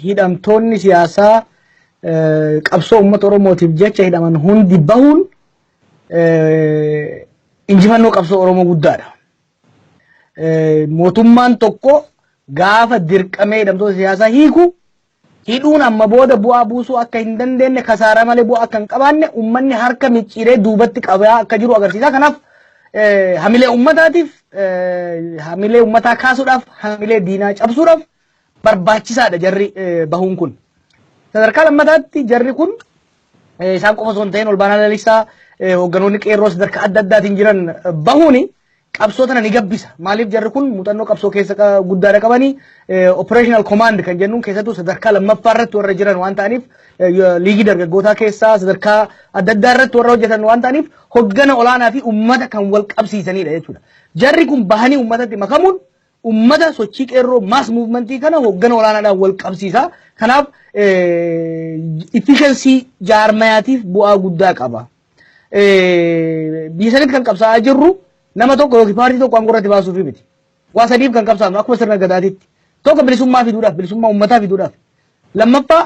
Hidhamtoonni siyaasaa qabsoo uummata Oromootiif jecha hidhaman hundi bahuun injifannoo qabsoo Oromoo guddaadha. Mootummaan tokko gaafa dirqamee hidhamtoota siyaasaa hiiku, hidhuun amma booda bu'aa buusuu akka hin dandeenye, kasaaraa malee bu'aa akka hin qabaanne, uummanni harka micciiree duubatti qabaa akka jiru agarsiisa. Kanaaf hamilee uummataatiif, hamilee uummataa kaasuudhaaf, hamilee diinaa cabsuudhaaf barbaachisaadha jarri bahuun kun. Sadarkaa lammataatti, jarri kun, isaan qofa osoo hin ta'in, Olbaanaa Lalisaa, hoogganoonni qeerroo sadarkaa adda addaatiin jiran bahuuni qabsoo tana ni gabbisa. Maaliif? Jarri kun muuxannoo qabsoo keessa guddaadha qabanii, operational command kan jennuun keessattuu sadarkaa lammaffaa irratti warra jiran waan ta'aniif, liigii dargaggootaa keessaa sadarkaa adda addaa irratti warra hojjetan waan ta'aniif, hoggana olaanaa fi uummata kan wal qabsiisanidha jechuudha. Jarri kun bahanii uummatatti makamuun uummata sochii qeerroo, mass movementii kana hoggana olaanaadhaan wal qabsiisa. Kanaaf efficiency jaarmayaatiif bu'aa guddaa qaba. Biyya sanitti kan qabsaa'aa jirru nama tokko yookiin paartii tokko aangoo irratti baasuuf miti. Waa sadiif kan qabsaa'nu akkuma sirna gadaatitti. Tokko bilisummaa fiduudhaaf, bilisummaa uummataa fiduudhaaf. Lammaffaa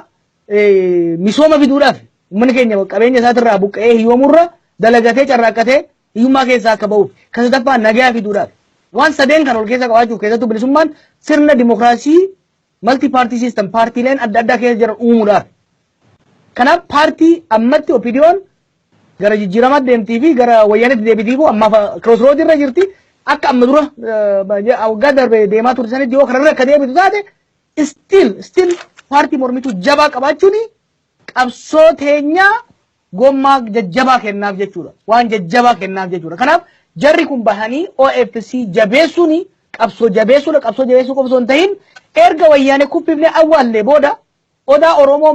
misooma fiduudhaaf, uummanni keenya qabeenya isaatirraa buqqa'ee hiyyoomurra dalagatee carraaqqatee hiyyummaa keessaa akka ba'uuf. Kan sadaffaa nagaa fiduudhaaf. Waan sadeen kan ol keessa qabaachuuf, keessattuu bilisummaan sirna dimokiraasii multi party system, paartiileen adda addaa keessa jiran uumuudhaaf. Kanaaf paartii ammatti OPDO'n gara jijjiiramaatti deemtii fi gara wayyaanitti deebitiifu ammaaf crossroad irra jirti. Akka amma dura waggaa darbe deemaa turte sanitti yoo kanarra akka deebitu taate, still paartii mormituu jabaa qabaachuun qabsoo teenyaa gommaa jajjabaa kennaaf jechuudha. Waan jajjabaa kennaaf jechuudha. Kanaaf jarri kun bahanii OFC jabeessuun qabsoo jabeessuudha. Qabsoo jabeessuu qofa osoo hin ta'in, erga wayyaanee kuffifnee awwaallee booda odaa Oromoo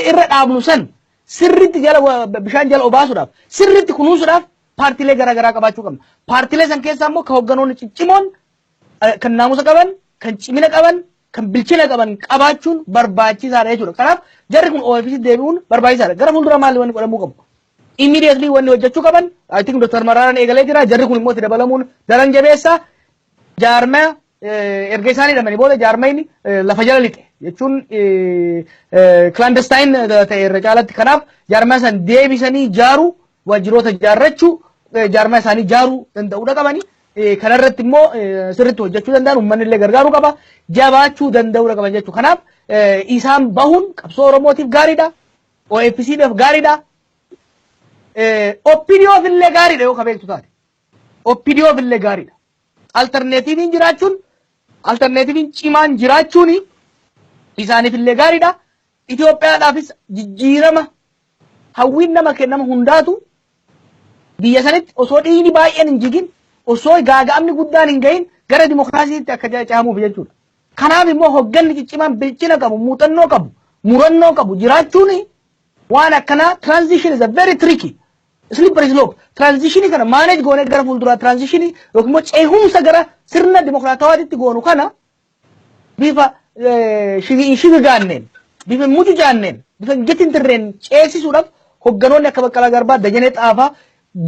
irra dhaabnu san sirriitti jala bishaan jala obaasuudhaaf, sirriitti kunuunsuudhaaf paartiilee garaa garaa qabaachuu qabna. Paartiilee san keessaa immoo kan hogganoonni ciccimoon, kan naamusa qaban, kan cimina qaban, kan bilchina qaban qabaachuun barbaachisaadha jechuudha. Kanaaf jarri kun OFC deebi'uun barbaachisaadha. Gara fuuldura maali wanni godhamuu qabu? Immediately wanni hojjechuu qaban, I think Dr. Maraaraan eegalee jira. Jarri kun immoo itti dabalamuun daran jabeessa. Jaarmaya erga isaan hidhamanii booda jaarmayni lafa jala lixe jechuun clandestine ta'e irra caalatti. Kanaaf jaarmaya san deebisanii jaaruu, waajjiroota jaarrachuu, jaarmaya isaanii jaaruu danda'uudha qabani. Kanarratti immoo sirriitti hojjechuu danda'an, uummanni illee gargaaruu qaba. Jabaachuu danda'uudha qaban jechuudha. Kanaaf isaan bahuun qabsoo Oromootiif gaariidha. OFCdhaaf gaariidha. OPDOf illee gaariidha yoo kabeektu taate. OPDOf illee gaariidha. Alternativeiin jiraachuun, alternativeiin cimaan jiraachuun isaaniif illee gaariidha. Itoophiyaadhaafis jijjiirama hawwiin nama kennama hundaatu biyya sanitti osoo dhiigni baay'een hin jigin, osoo gaaga'amni guddaan hin gahin gara dimokiraasiitti akka ce'amuuf jechuudha. Kanaaf immoo hogganni ciccimaan bilchina qabu, muuxannoo qabu, murannoo qabu jiraachuun waan akkanaa, transition is a very tricky slippery slope. Transitionii kana manage goonee gara fuulduraa, transitionii yookiin immoo ceehumsa gara sirna dimokiraatawaatitti goonu kana bifa hin shigigaanneen, bifa mucucaanneen, bifa hin getintirreen ceesisuudhaaf hogganoonni akka Baqqalaa Garbaa, Dajanee Xaafaa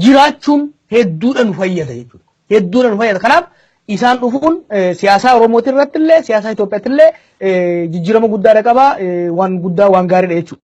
jiraachuun hedduudha nu fayyada jechuudha. Hedduudha nu fayyada. Kanaaf isaan dhufuun siyaasaa Oromooti irratti illee, siyaasaa Itoophiyaatti illee jijjiirama guddaadha qaba. Waan guddaa, waan gaariidha jechuudha.